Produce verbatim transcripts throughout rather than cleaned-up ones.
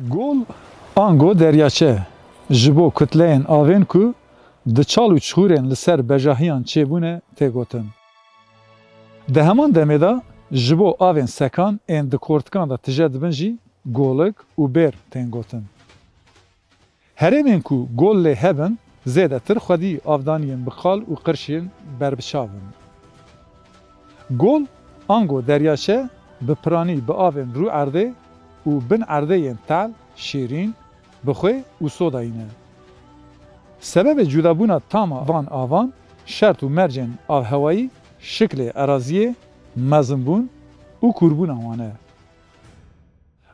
Gol ango deryaçe ji bo kutleyên avên ku di çal û çixûrên li ser bejahiyan çêbûne tê gotin. Di heman demê de ji bo avên sekan ên di kortikan de tije dibin jî golik û bêr tên gotin. Herêmên ku gol lê hebin, zêdetir xwedî avdaniyên bi qal û qirşên berbiçav in. Gol, ango deryaçe, bi piranî bi avên rû erdê û bin erdê yên tehl, şêrîn, bi xwê û sodayî ne. Sebebê cudabûna tama van avan, şert û mercên avhewayî, şiklê eraziyê, mezinbûn û kûrbûna wan e.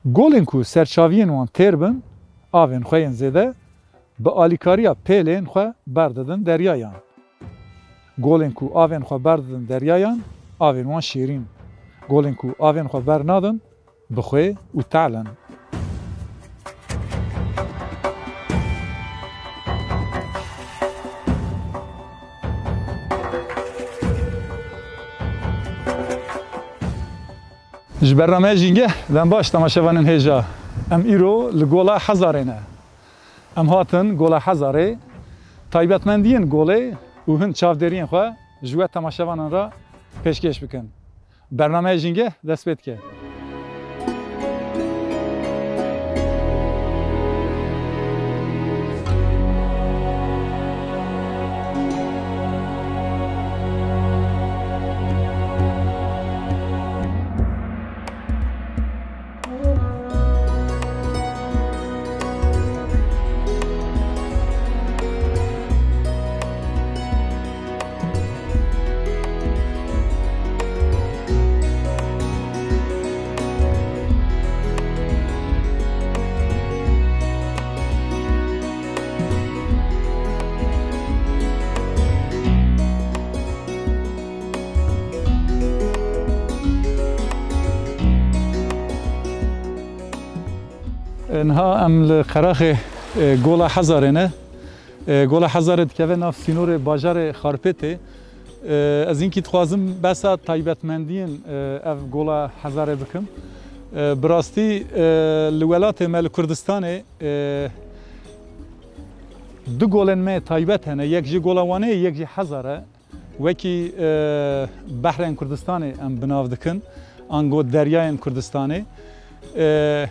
Golên ku serçaviyên wan têr bin, avên xwe yên zêde bi alîkariya pêlên xwe berdidin deryayan. Golên ku avên xwe berdidin deryayan, avên wan şêrîn. Golên ku avên xwe bernadin, bi xwê û tehl in. Ji bernameya Jîngeh, dem baş temaşevanên hêja. Em îro li Gola Hezarê ne. Em hatin Gola Hezarê, taybetmendiyên golê û hin çavdêriyên xwe ji we temaşevanan re pêşkêş bikin. Bernameya Jîngeh dest pê dike. Niha em li qeraxê, e, Gola Hezarê ne. E, Gola Hezarê dikeve nav sînorê bajarê Xarpêtê. E, ez hinkî dixwazim behsa taybetmendiyên, e, ev Gola Hezarê bikim. E, bi rastî, e, li welatê me li Kurdistanê, e, du golên me taybet hene. Yek jî Gola Wanê ye, yek jî Hezar e. Wekî, e, behrên Kurdistanê em bi nav dikin, ango deryayên Kurdistanê. E,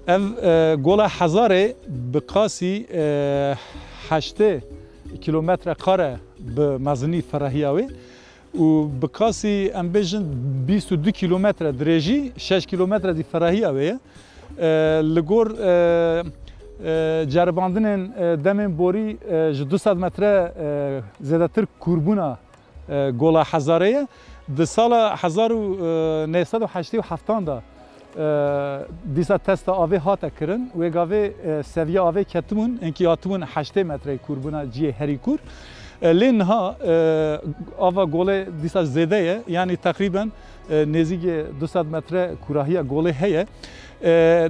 ev, e, Gola Hezarê bi qasî, e, heştê kîlometre kare bi mezinî ferahiya wê û bi qasî, em bêjin, bîst û du kîlometre dirêjî, şeş kîlometre zî ferahiya wê ye. E, li gor, e, e, ceribandinên, e, demên borî, e, ji du sed metre, e, zêdetir kûrbûna, e, Gola Hezarê ye. Di sala hezar û neh sed û heştê û heft de, e, dîsa testa avê hate kirin. Wê gavê, e, seviya avê ketibûn, hinkî hatibûn heştê metreyê kûrbûna cihê herî kûr. E, lê niha, e, ava golê dîsa zêde ye, yanî teqrîben, e, nêzîkê du sed metre kûrahiya golê heye. E,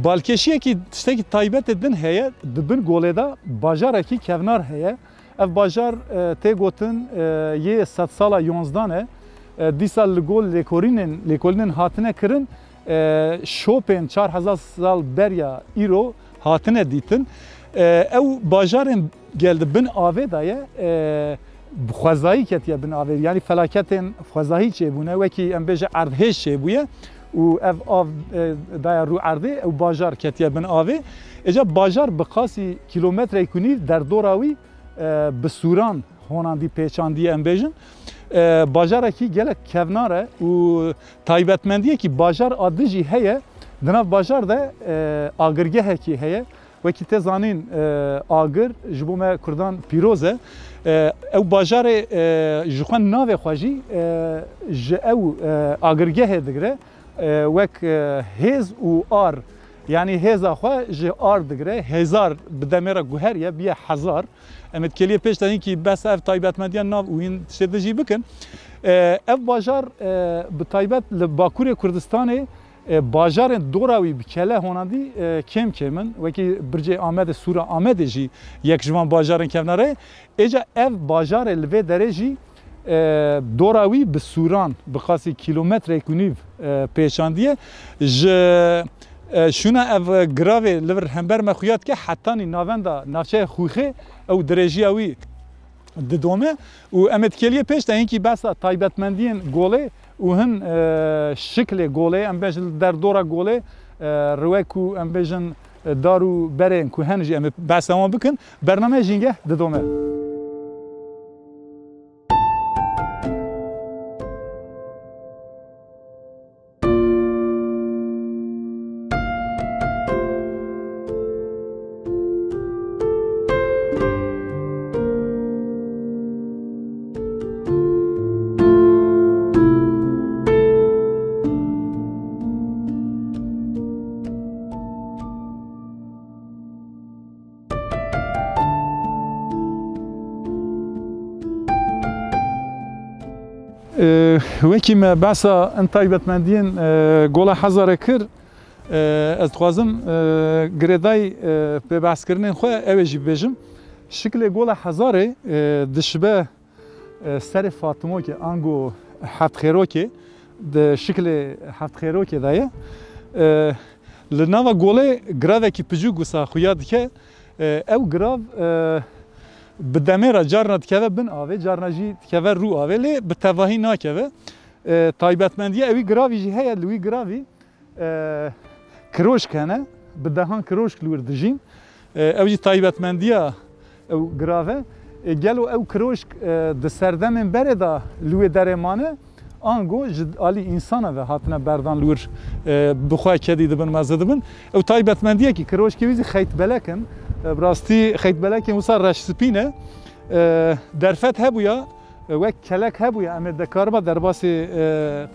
Balkêşiyekî, tiştekî taybetê din heye, di bin golê de bajarekî kevnar heye. Ev bajar, e, tê gotin, e, yê sedsala yonzdan e. E, dîsa li gor lêkolînên, lêkolînên hatine kirin, e, şopên çar hezar sal beriya îro hatine dîtin. E, ew bajarên gel di bin avê de ye, e, bi xwezayî ketiye bin avê. Yanî felaketên xwezayî çêbûne, wekî em bêje erdhêj çêbûye û ev av, e, daye rû erdê, ew bajar ketiye bin avê. Êca bajar bi qasî kîlometreyek û nîv derdora wî, e, bi sûran honandî pêçandiye, em bêjin. E, bajarekî gelek kevnar e û taybetmendiyekî bajar a din jî heye. Di nav bajar de, e, agirgehekî heye. Wekî tê zanîn, e, agir ji bo me Kurdan pîroz e. E, ew bajarê, e, ji xwe navê xwe jî, e, ji ew, e, agirgehê digire. E, wek, e, hêz û ar, yanî hêza xwe ji ar digire. Hêzar bi demê re guheriye, biye hezar. Em ê di kêliyê pêş de hinkî behsa ev taybetmendiya nav û hîn tiştê din jî bikin. E, ev bajar, e, bi taybet li Bakurê Kurdistanê, e, bajarên dora wî bi kele honandî, e, kêm kêm in. Wekî Bircê Amedê, Sûra Amedê jî yek ji van bajarên kevnare ye. Êca ev bajarê li vê derê jî, e, dora wî bi sûran, bi qasî kîlometreyek û nîv, e, pêçandiye. Ji, e, E, şûna ev, e, giravê li vir hember me xuya dike, hetanî navenda navçeya Xûxê ew dirêjiya wî didome û em ê dikêliyê pêş de hinkî behsa taybetmendiyên golê û hin, e, şiklê golê, em bêjin li derdora golê, e, riwek û em bêjin, e, dar û berên ku hene jî em ê behsa wan bikin. Bernameya Jîngeh didome. Ee, wekî me behsa in taybetmendiyên, e, Gola Hezarê kir, e, ez dixwazim, e, girêdayî, e, pêbehskirinên xwe ew ê jî bibêjim. Şiklê Gola Hezarê, e, dişibe, e, serê Fatimokê, ango Heftxêrokê, di şiklê Heftxêrokê de ye. E, li nava golê giravekî piçûk wisa xuya dike. E, ew girav, e, bi demê re carna dikeve bin avê, carna jî dikeve rû avê, lê bi tevahî nakeve. E, taybetmendiya ewî giravî jî heye, li wî giravî, e, kiroşk hene, bi dehan kiroşk li wir dijîn. E, ew jî taybetmendiya ew girave. E, gelo ew kiroşk, e, di serdemên berê de li wê derê mane, ango ji alî însana ve hatine berdan li wir, e, bi xwe kedî dibin, meze dibin. Ew taybetmendiyekî kiroşkê wî zî xeytbelek in. E, bi rastî xeytbelekên wisa reşspî ne. E, derfet hebûya, e, wek kelek hebûye, em ê dikarima derbasî, e,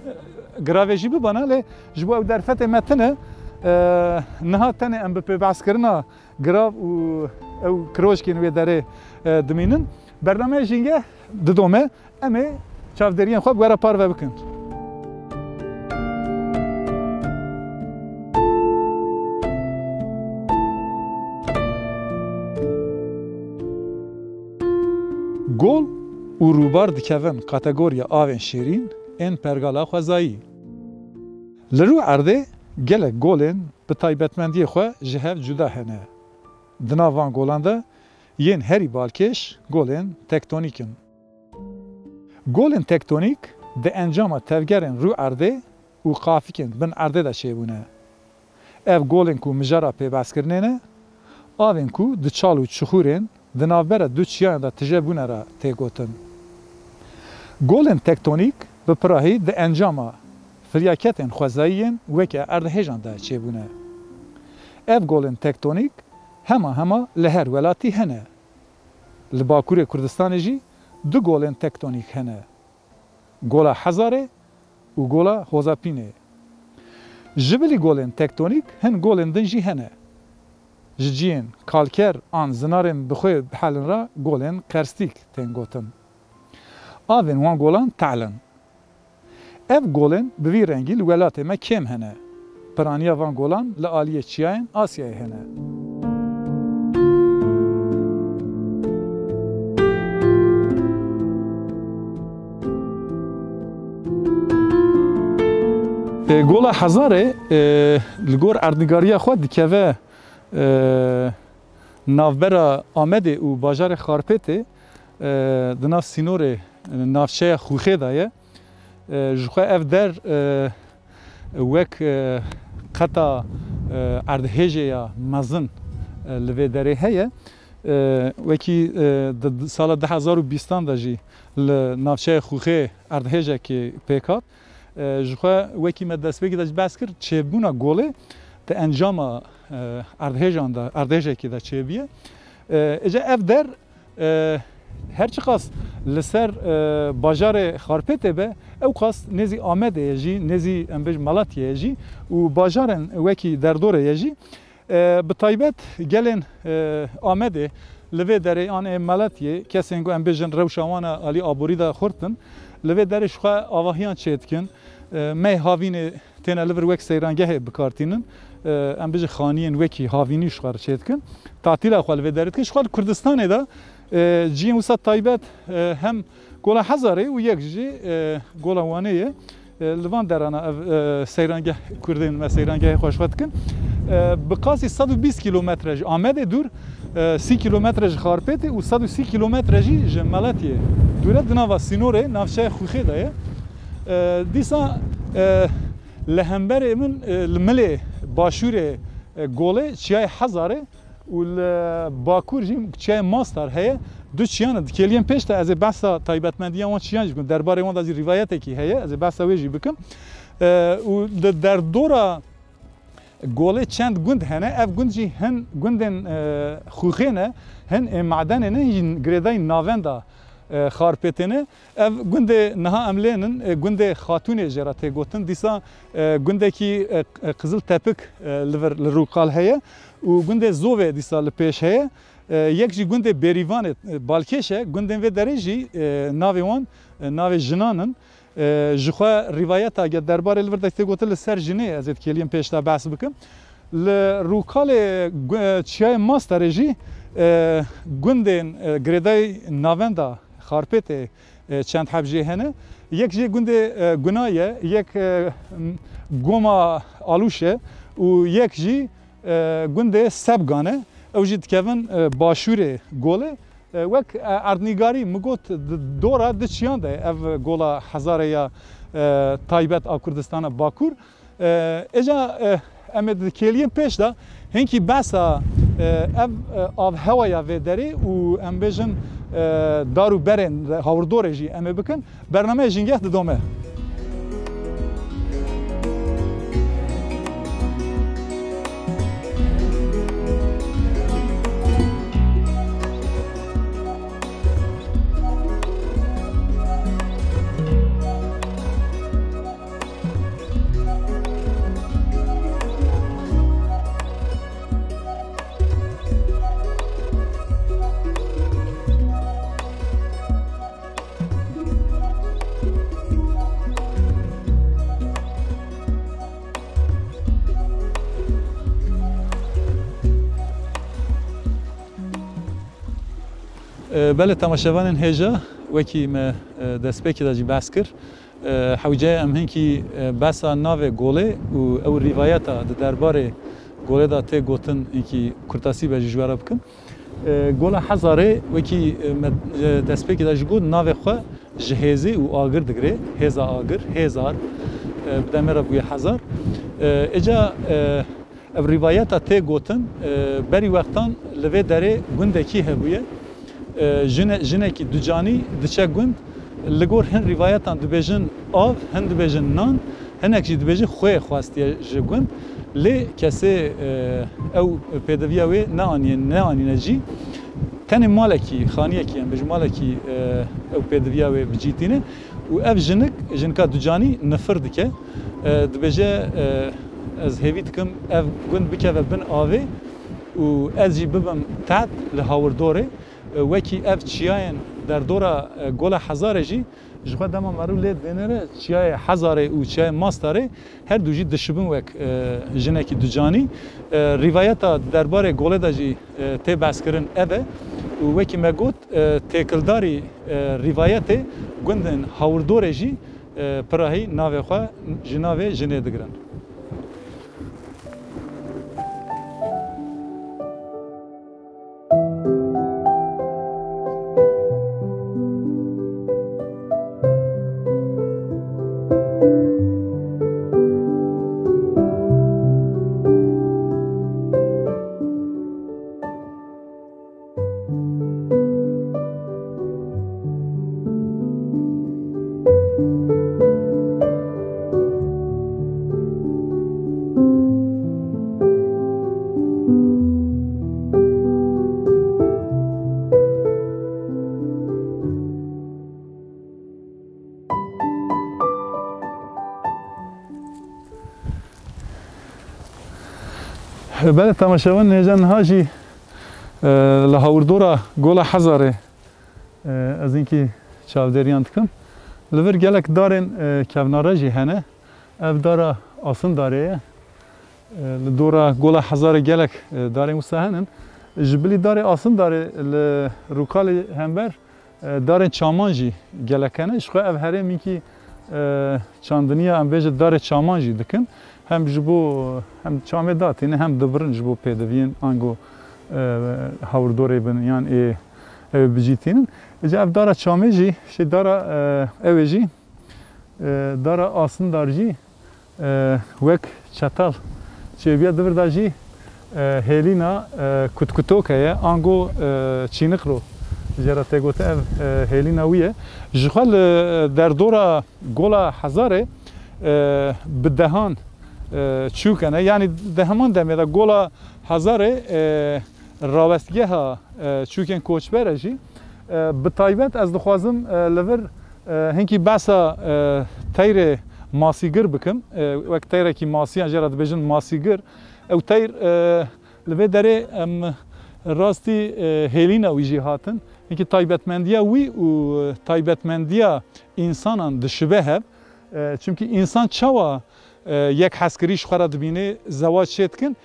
giravê jî bibana, lê ji bo ew derfetê me tune, e, niha tenê em bi pêbehskirina girav û ew kiroşkên wê derê, e, dimînin. Bernameya Jîngeh didome, em ê çavdêriyên xwe bi we re parve bikin. Gol û rûbar dikevin kategoriya avên şêrîn ên pergala xwezayî. Li rû erdê gelek golên bi taybetmendiyê xwe ji hev cuda hene. Di nav van golan de yên herî balkêş golên tektonîk in. Golên tektonîk di encama tevgerên rû erdê û qafikên bin erdê de çêbûne. Ev golên ku mijara pêbehskirinê ne, avên ku di çal û çixûrên di navbera du çiyayan de tije bûne re tê gotin. Golên tektonîk bi pirahî di encama firyaketên xwezayî yên weke erdhêjan de çêbûne. Ev golên tektonîk hema hema li her welatî hene. Li Bakurê Kurdistanê jî du golên tektonîk hene. Gola Hezarê û Gola Hozapînê. Ji bilî golên tektonîk hin golên din jî hene. Ji ciyên kalker an zinarên bi xwe bihelin re golên kerstîk tên gotin. Avên wan golan tehl in. Ev golên bi vî rengî li welatê me kêm hene. Piraniya van golan li aliyê çiyayên Asyayê hene. E, Gola Hezarê, e, li gor erdnîgariya xwe dikeve, e, navbera Amedê û bajarê Xarpêtê, e, di nav sînorê, e, navçeya Xûxê de ye. E, ji xwe ev der, e, wek, e, qeta, e, erdhêjê ya mezin, e, li vê derê heye. E, wekî, e, di, di sala du hezar û bîstan de jî li navçeya Xûxê erdhêjekê pêk hat. E, ji xwe wekî me destpêkê de jî behs kir, çêbûna golê di encama, e, erdhêjan de, erdhêjekê de çêbûye. E, êca ev der, e, her çiqas li ser, e, bajarê Xarpêtê be, ew qas nêzî Amedê ye jî, nêzî, em bêjin, Malatyayê ye jî û bajarên wekî Derdorê ye jî. E, bi taybet gelên, e, Amedê li vê derê an ê Malatyê, kesên ku em bêjin rewşa wan a alî aborî de xurt in, li vê derê ji xwe avahiyan çêdikin. E, mey havînê têne li vir wek seyrangehê bi kar tînin. E, em bêjin xaniyên wekî havînî ji xwe re çêdikin. Tatîla xwe li vê derê dikin. Ji xwe li Kurdistanê de, e, ciyên wisa taybet, e, hem Gola Hezarê û yek jî, e, Gola Wanê ye. E, li van derana ev, e, seyrangeh Kurdên me seyrangehê xwe ji xwe dikin. E, bi qasî sed û bîst kîlometre ji Amedê dûr, e, sî kîlometre ji Xarpêtê û sed û sî kîlometre jî ji Meletiyê dûr e. Di nava sînorê navçeya Xûxê de ye. E, dîsa, e, li hemberê min, e, li milê başûrê, e, Golê çiyayê Hezarê û li bakur jî çiyayê Mastar heye. Du çiyan in. Di kêliyên pêş de ez ê behsa taybetmendiya wan çiyan jî bikim. Derbarê wan de jî rîvayetekî heye. Ez ê behsa wê jî bikim. E, û di derdora Golê çend gund hene. Ev gund jî hin gundên, e, Xûxê ne, hin ê Madenê ne, jî girêdayî navenda, e, Xarpêtê ne. Ev gundê niha em lê nin, e, gundê Xatûnê jê re tê gotin. Dîsa, e, gundekî, e, e, Qizil Tepik, e, li vir, li Rûkal heye û gundê Zovê dîsa li pêş heye. E, yek jî gundê Bêrîvanê, e, balkêş e. Gundên vê derê jî, e, navê wan, e, navê jinan in. E, ji xwe rîvayeta ge derbarê li vir de tê gotin li ser jinê ez ê di kêliyên pêş de behs bikim. Li Rûkalê gu-, çiyayê Mastarê jî, e, gundên, e, girêdayî navenda Xarpêtê, e, çend heb jê hene. Yek jê gundê, e, Guna ye, yek, e, m-, Goma Alûş e û yek jî, e, gundê Sebgan e. Ew jî dikevin, e, başûrê Golê. E, wek, e, erdnîgarî min got, di dora du çiyan de ev Gola Hezarê ya, e, taybet a Kurdistana Bakur. E, êca, e, em ê di kêliyên pêş de hinkî behsa, e, ev, e, avhewaya vê derê û em bêjin, e, dar û berên, hawirdorê jî em ê bikin. Bernameyê Jîngeh didome. E, belê temaşevanên hêja, wekî me, e, destpêkê de jî behs kir. E, hewce em hinkî, e, behsa navê Golê û ew rîvayeta di derbarê Golê de tê gotin hinkî kurtasî be jî ji we re bikim. E, Gola Hezarê wekî, e, me, e, destpêkê de jî got, navê xwe ji hêzê û agir digire. Hêza agir, hêzar, e, bi demê re bûye hezar. E, êca, e, ev rîvayeta tê gotin, e, berî wextan li vê derê gundekî hebûye. E, jine-, jinekî ducanî diçe gund. Li gor hin rîvayetan dibêjin av, hin dibêjin nan, hinek jî dibêjin xwê xwestiye ji gund. Lê kesê, e, ew pêdiviya wê neaniye, neanîne cî. Tenê malekî, xaniyekî, em bêjin malekî, e, ew pêdiviya wê bi cî tîne. Û ev jinik, jinika ducanî nifir dike. E, dibêje, e, ez hêvî dikim ev gund bikeve bin avê û ez jî bibim teht li hawirdorê. E, wekî ev çiyayên derdora, e, Gola Hezarê jî ji xwe dema merû lê dênere, çiyayê Hezarê û çiyayê Mastarê her du jî dişibin wek, e, jinekî ducanî. E, rîvayeta derbarê Golê de jî, e, tê behskirin ev e û wekî me got, e, têkildarî, e, rîvayetê gundên hawirdorê jî, e, pirahî navê xwe ji navê jinê digirin. Belê temaşevan, hêja niha jî, e, li hawirdora Gola Hezarê, e, ez hinkî çavdêriyan dikim. Li vir gelek darên, e, kevnare jî hene. Ev dara Asindarê ye. E, li dora Gola Hezarê gelek, e, darên wisa henin. Ji bilî darê Asindarê li Rûkalê hember, e, darên çaman jî gelek hene. Ji xwe ev herêm hinkî, e, çandiniya em bêje darê çaman jî dikin. Hem ji bo, hem çamê datîne, hem dibirin ji bo pêdiviyên ango, e, hawirdorê bin yan ê, ew ê bicîtînin. Îca ev dara çamê jî, şey dara, e, ew ê jî, e, dara asindar jî, e, wek çetal çêbiya, di vir de jî, e, hêlîna, e, kutkutok heye, ango, e, çîniqro. Jê re tê gotin ev, e, hêlîna wî ye. Jixwe li derdora Gola Hezarê, e, bi dehan, e, çûk hene. Yanî di heman demê de Gola Hezarê, e, rawestgeha, e, çûkên koçber e jî. E, bi taybet ez dixwazim, e, li vir, e, hinkî behsa, e, teyrê masîgir bikim. E, wek teyrekî masiyan jê re dibêjin masîgir. Ew teyr, e, li vê derê em rastî, e, hêlîna wî jî hatin. Hinkî taybetmendiya wî û taybetmendiya însanan dişibe hev. E, çimkî însan çawa, e, yek hezkirî ji xwe re dibîne, zewac çê dikin,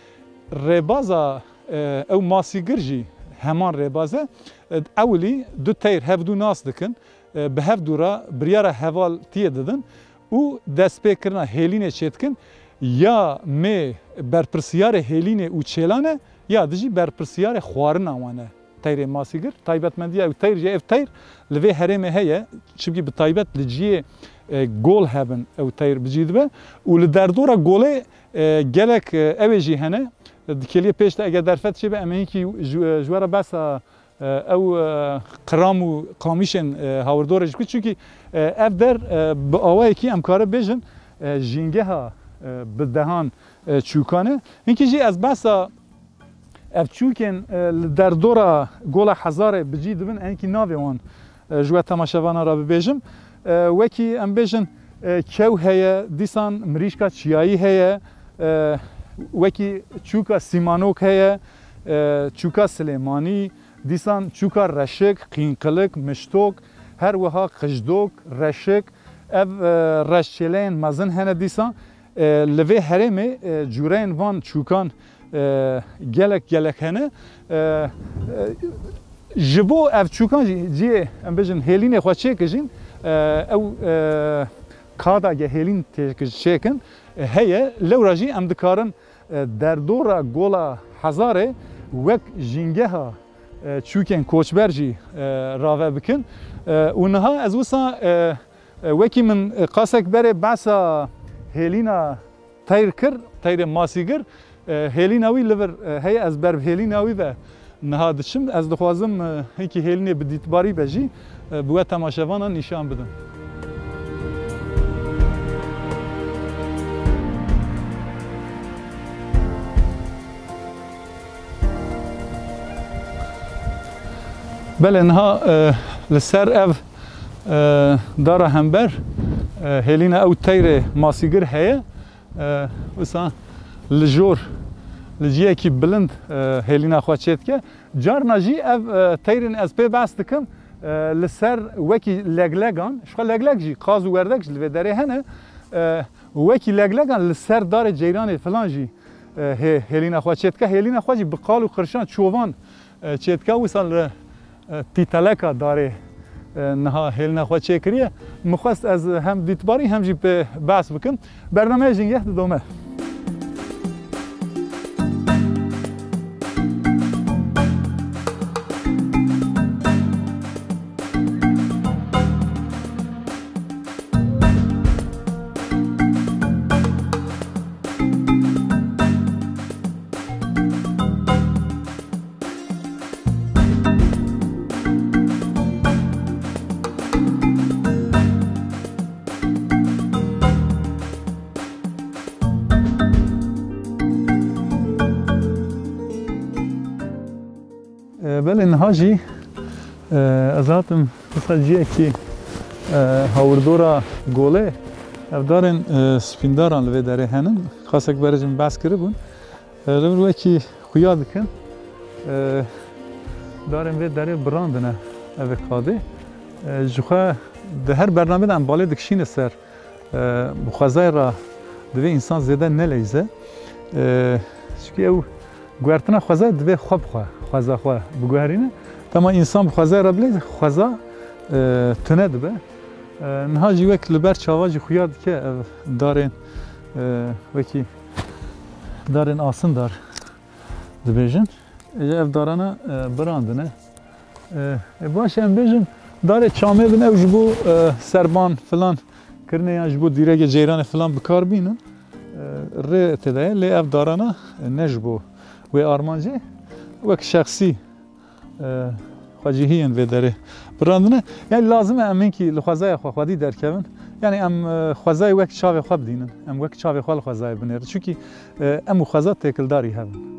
rêbaza, e, ew masîgir jî heman rêbaz e. E, ewilî du teyr hevdû nas dikin, e, bi hevdû re biryara hevaltiyê didin û destpêkirina hêlînê çê dikin. Ya mê berpirsiyarê hêlînê û çêlan e, ya di jî berpirsiyarê xwarina wan e. Teyrê masîgir, taybetmendiya ew teyr jî, ev teyr li vê herêmê heye, çimkî bi taybet li ciyê, e, gol hebin ew teyr bi cî dibe û li derdora golê, e, gelek, e, ew ê jî hene. Di kêliyê pêş de eger derfet çêbe, em ê hinkî ji, ji we re behsa, e, ew, e, qiram û qamîşên, e, hawirdorê jî bikin. Çimkî, e, ev der, e, bi awayekî em kare bêjin, e, jîngeha, e, bi dehan, e, çûkan e. Hinkî jî ez behsa ev çûkên, e, li derdora Gola Hezarê bi cî dibin, enkî navê wan, e, ji we temaşevanan re bibêjim. E, wekî em bêjin, e, kew heye, dîsan mirîşka çiyayî heye, e, wekî çûka Sîmanok heye, e, çûka Silêmanî, dîsan çûka Reşik, Qînqilik, Miştok, her wiha Qijdok, Reşik. Ev, e, reşçêleyên mezin hene dîsan. E, li vê herêmê, e, cûreyên van çûkan, e, gelek gelek hene. E, e, ji bo ev çûkan jî cihê, em bêjin, hêlînê xwe çêkijîn, e, ew, e, kada ge hêlîn têkij çêkin, e, heye. Lewra jî em dikarin, e, derdora Gola Hezarê wek jîngeha, e, çûkên koçber jî, e, rave bikin. E, û niha ez wisa, e, E, wekî min, e, qasek berê behsa hêlîna teyr kir, teyrê masîgir, e, hêlîna wî li vir, e, heye, ez ber bi hêlîna wî ve niha diçim. Ez dixwazim, e, hinkî hêlînê bi dîtbarî be jî, e, bi we temaşevanan nîşan bidim. Belê, niha, e, li ser ev, e, dara hember, e, hêlîna ew teyrê masîgir heye. E, wisa li jor, li ciyekî bilind, e, hêlîna xwe çêdike. Carna jî ev, e, teyrên ez pê behs dikim, e, li ser wekî leglegan, ji xwe leglek jî, qaz û werdek jî li vê derê hene, e, wekî leglegan li ser darê ceyranê filan jî, e, hê-, hêlîna xwe çêdike. Hêlîna xwe jî bi qal û qirşan çovan, e, çêdike. Wisa li, e, tîteleka darê, e, niha hêlîna xwe çêkiriye. Min xwest ez hem dîtbarî hem jî pê behs bikim. Bernameya Jîngeh didome. E, belê, niha jî, e, ez hatim wisa ciyekî, e, hawirdora golê. Ev darên, e, spîndaran li vê derê henin. Qasek berê jî min behs kiribûn. E, li vir wekî xuya dikin. E, darên vê derê birandine ev kadê. E, ji xwe di her bernamê de em balê dikişîne ser. E, bi xwezayê re divê însan zêde neleyze. E, çimkî ew guhertina xwezayê divê xwe bi xwe, xweza xwe biguherîne. Dema însan bi xwezayê re bileyze, xweza, e, tune dibe. E, niha jî wek li ber çava jî xuya dike ev darên, e, wekî Darên asindar dibêjin. Ê, ev darana, e, birandine. E, e, baş em bêjin, darê çamê bin ew ji bo, e, serban filan kirinê yan ji bo dîregê ceyranê filan bi kar bînin. E, rê tê de ye, lê ev darana, e, ne ji bo wê armancê, wek şexsî e, xwecihiyên vê derê birandine. Yani lazim e em hinkî li xwezaya xwe xwedî derkevin. Yani em, e, xwezayê wek çavê xwe bidînin. Em wek çavê xwe li xwezayê binêrin. Çunkî, e, em û xweza têkildarî hev in.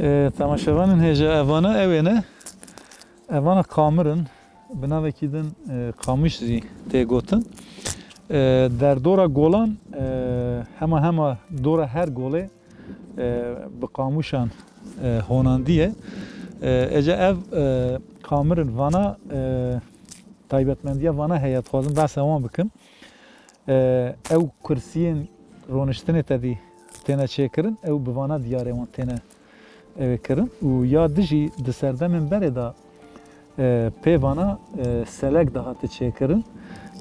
E, temaşevanên hêja, evana ew ê ne. Evana qamir in. Bi navekî din, e, qamiş jî tê gotin. E, derdora golan, e, hema hema dora her golê, e, bi qamûşan, e, honandiye. E, êca ev, e, qamirin vana, e, taybetmendiya vana heye, dixwazim behsa wan bikim. E, ew kursiyên roniştinê tedî têne çêkirin, ew bi vana diyarê wan têne, ew ê kirin. Û ya dijî di serdemên berê de, e, pê vana, e, selek dihate çêkirin.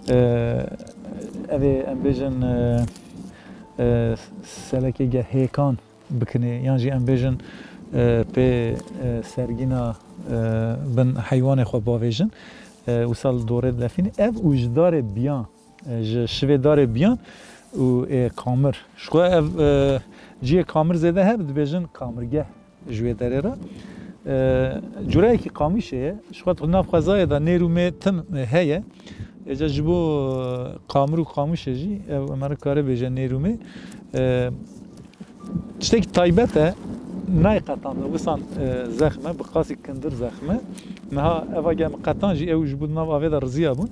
E, ev ê em bêjin, e, e, selekê ge hêkan bikinê, yan jî em bêjin, e, pê, e, sergîna, e, bin heywanê xwe bavêjin. E, wisa li dorê dilefînê. Ev û ji darê biyan, e, ji şivê darê biyan û ê qamir. Ji xwe ev, e, cihê qamir zêde hebe, dibêjin qamirgeh ji wê derê re. E, cureyekî qamîşê ye. Ji xwe di nav xwezayê de nêr û mê tim heye. Êca ji bo, e, qamir û qamîşê jî ew me re kare bêje nêr û mê. E, Tiştekî taybet e, nayê qetandin, wisan, e, zexm e, bi qasî kindir zexm e. Niha eva ge min qetan jî ew ji bo di nav avê de riziya bûn.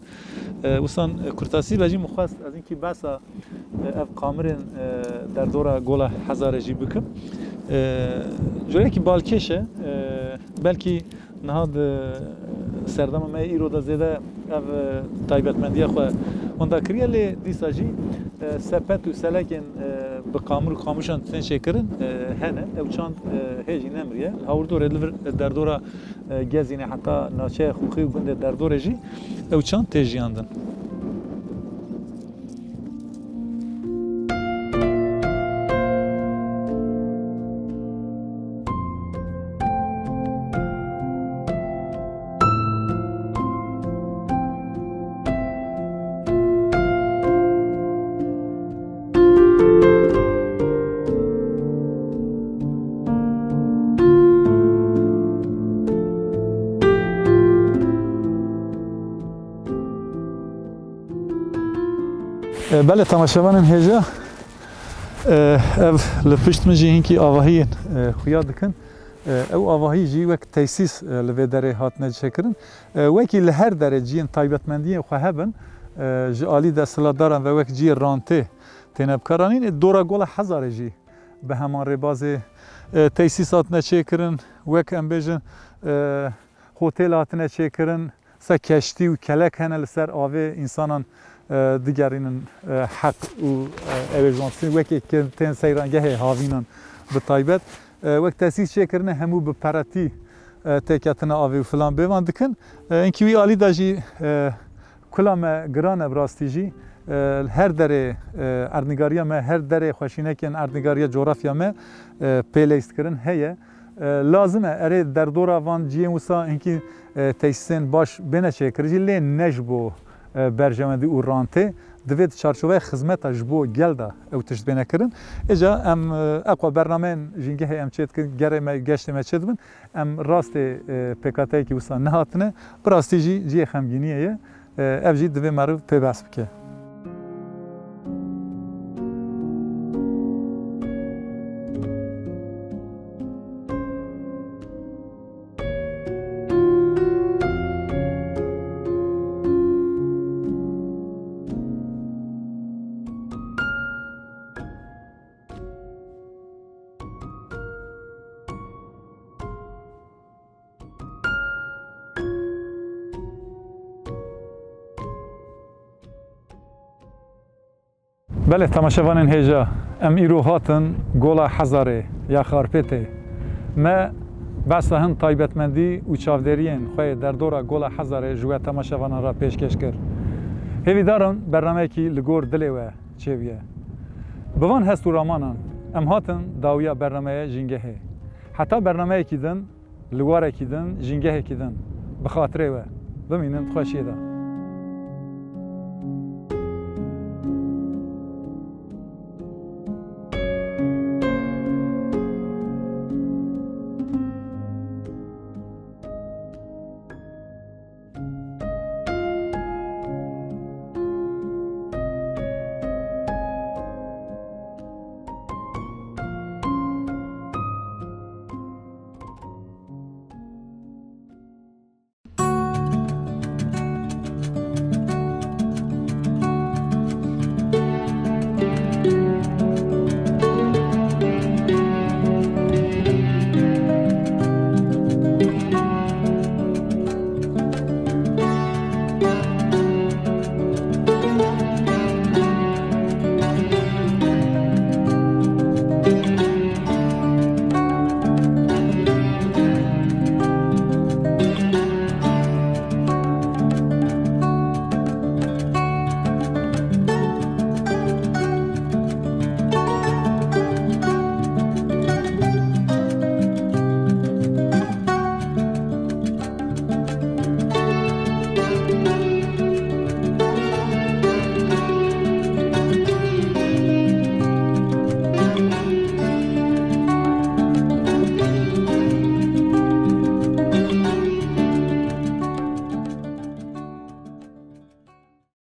E, wisan, e, kurtasî be jî min xwest ez hinkî behsa, e, ev qamirên, e, derdora Gola Hezarê jî bikim. E, curekî balkêş e, e, belkî Niha di serdema me yê îro de zêde ev, e, taybetmendiya xwe wenda kiriye, lê dîsa jî, e, sepet û selekên, e, bi qamir û qamûşan tên çêkirin, e, hene. Ew çand, e, hê jî nemiriye. Li Hawirdorê li vir Derdora, e, Gezînê heta naçeya Xûxî û gundê Derdorê jî ew çand tê jiyandin. E, belê, temaşevanên hêja, e, ev li pişt min jî hinkî avahiyên, e, xuya dikin. E, ew avahî jî wek tesîs, e, li vê derê hatine çêkirin. E, wekî li her derê cihên taybetmendiyên xwe hebin, e, ji alî desthilatdaran ve wek cihê rantê têne bikaranîn. E, dora Gola Hezarê jî bi heman rêbazê, e, tesîs hatine çêkirin. Wek em bêjin, e, hotêl hatine çêkirin. Sa keştî û kelek hene li ser avê, însanan, e, digerînin, e, heq û, e, ew ê ji wan bisin. Wekî ke-, tên seyrangehê havînan bi taybet, e, wek tesîs çêkirine, hemû bi peretî, e, têketina avê û filan bêvan dikin. E, hinkî wî alî de jî, e, Kula me giran e bi rastî jî. E, her derê, e, erdnîgariya me, her derê xweşînekên erdnîgariya cografya me, e, pêlêst kirin heye. E, lazim e, erê derdora van ciyên wisa hinkî, e, tesîsên baş bêne çêkirin jî, lê ne ji bo, e, berjewendî û rantê. Divê di çarçoveya xizmeta ji bo gel de ew tişt bêne kirin. Êca em, e, eqwa bernameyên jîngehê em çê dikin, gerê me, geştê me çê dibin. Em rastê, e, pêkhateyekî wisa nehatine. Bi rastî jî cihê xemgîniyê ye. E, ev jî divê meriv pê behs bike. Belê, temaşevanên hêja, em îro hatin Gola Hezarê ya Xarpêtê. Me behsa hin taybetmendî û çavdêriyên xwe yê derdora Gola Hezarê ji we temaşevanan re pêşkêş kir. Hêvîdar im bernameyekî li gor dilê we çêbûye. Bi van hest û ramanan em hatin dawiya bernameya Jîngehê. Heta bernameyekî din, li warekî din, jîngehekî din, bi xatirê we, bimînin di xweşiyê de.